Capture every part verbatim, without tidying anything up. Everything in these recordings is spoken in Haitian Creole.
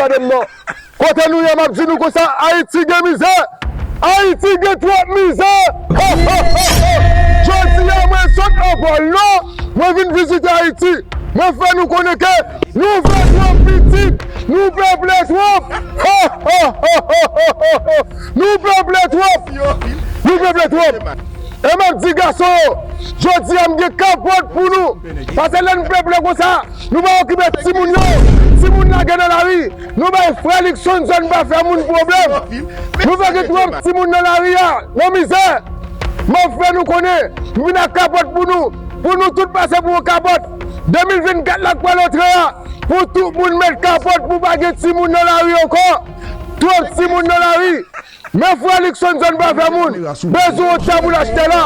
pwoblèm nan. Kote nou ye, m ap di nou konsa, Ayiti gen mizè. Ayiti gen twòp mizè. Jodi a, mwen sot an Pòl Nò, mwen vin vizite Ayiti. Mwen fè nou konnen ke nou vle twòp pitit, nou peple twòp. Nou peple twòp. Nou peple twòp. E m ap di gason yo, jodi a m gen kapòt pou nou. Pase lè n peple konsa, nou pa okipe timoun yo. Timoun lage nan lari. Nou bay frè Luckson zòn pa fè moun pwoblèm. Nou fè gen twòp timoun nan lari a, nan mizè. M ap fè nou konnen, m vin ak kapòt pou nou. Pou nou tout pase pou yon kapòt. De mil vennkat la k pral antre a, pou tout moun met kapòt pou pa gen timoun nan lari ankò. Twòp timoun nan lari. Men frè Luckson zòn pa fè moun. Bezwen yon tab ou l achte la.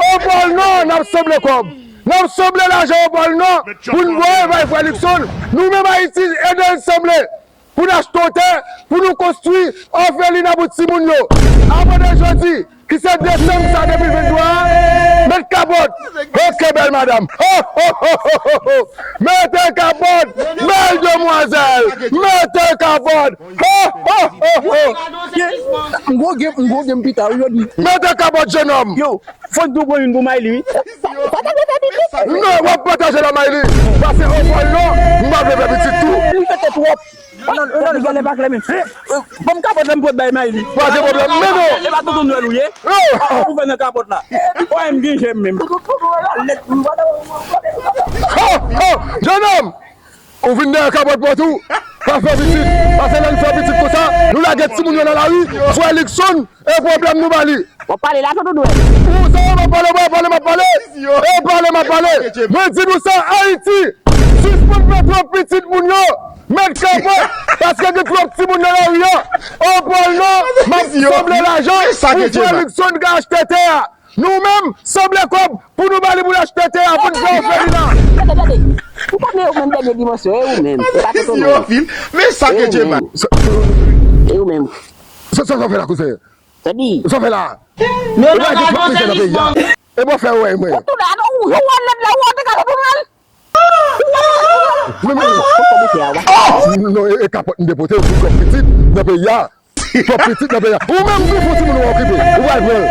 An Pòl Nò, n ap sanble kòb. N ap sanble lajan an Pòl Nò. Pou n voye bay frè Luckson. Nou menm Ayiti, ede n sanble. Pou n achte yon tè, pou nou konstwi òfelina pou timoun yo. Avan de jodi, ki se de desanm sa de mil venntwa a, met kapòt. Oke, bèl madanm. Ho, ho, ho, ho, ho, ho. Mete kapòt, bèl demwazèl. Mete kapòt. Ho, ho, ho, ho. M gwo gen, m gwo gen pita, wi, jodi. Mete kapòt, jenòm. Yo, fò n tou pran youn pou Mayli, wi. Sa, sa ta dwe fè pitit. Non, w ap pataje la, Mayli. Pase an Pòl Nò, m pa vle fè pitit tou. Li fete twòp. Nan, nan, nan, gèlè pa klè menm. Ban m kapòt la m pot bay Mayli. Pa gen pwoblèm, men non. E pa tonton Nwèl ou ye? Ou fè nan kapòt la. Ou wè m gen jèm menm. Ho, ho, jenòm! Ou vin dèyè kapòt mwen tou. Pa fè pitit. Pase lè n fè pitit konsa, nou lage timoun yo nan lari. Frè Luckson, e pwoblèm nou ba li. W ap pale la, tonton Nwèl. Ou sa w ap pale, w ap pale, m ap pale. E pale, m ap pale. Mwen di nou sa, Ayiti. Sispann fè twòp pitit moun yo. Met kapòt. Paske gen twòp timoun nan lari a. An Pòl Nò, m ap sanble lajan pou frè Luckson ka achte tè a. Nou menm, sanble kòb pou nou ba li pou l achte tè a, pou n fè òfelina. Tande, tande. Ou konnen ou menm dènye dimansyon, e ou menm. E pa tonton Nwèl. Men sa ke Djema. E ou menm. Sa, sa, sa fè la, kouzen? Sa di. Sa fè la. Men ou nan twòp mizè nan peyi a. E mwen fè wè mwen. Ou tou la, non, ou, ou wè lòt la, ou te ka tonton Nwèl. Men, men, men. Non, e, e kapòt m te pote, ou twòp pitit nan peyi a. Twòp pitit nan peyi a. Ou menm tou fò timoun ou pa okipe. Ou pral pran.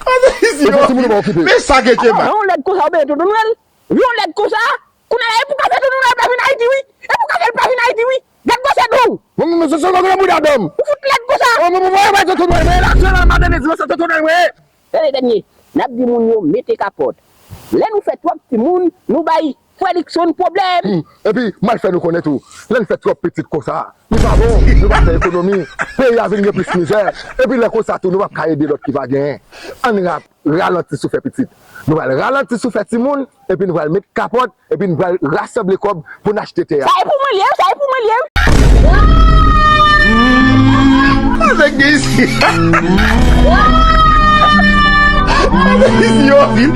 Ou fò timoun ou pa okipe. Men sa ke Djema. Yon lèd konsa, ou byen tonton Nwèl. Yon lèd konsa. Kounye a, e pou kafe tonton Nwèl pa vin Ayiti, wi. E pou kafe l pa vin Ayiti, wi. Gad gwosè do w. Mwen, mwen, se sèlman grenn bouda dòm. Ou fout lèd konsa. Mwen, mwen, mwen, mwen, tonton Nwèl, mwen la, sèlman madanm di mwen se tonton Nwèl, mwen. Tande, dènye, n ap di moun yo mete kapòt. Lè nou fè twòp timoun, nou bay frè Luckson pwoblèm. Hmm. Epi, m al fè nou konnen tou, lè n fè twòp pitit konsa, li pa bon, nou pa fè ekonomi, peyi a vin gen plis mizè. Epi lè konsa tou, nou p ap ka ede lòt ki pa genyen. Ann ra-, ralanti sou fè pitit. Nou pral ralanti sou fè timoun, epi nou pral met kapòt, epi nou pral rasanble kòb pou n achte tè a. Sa e pou mwen li ye, sa e pou mwen li ye. Avèk de isi. Avèk de isi yo anpil.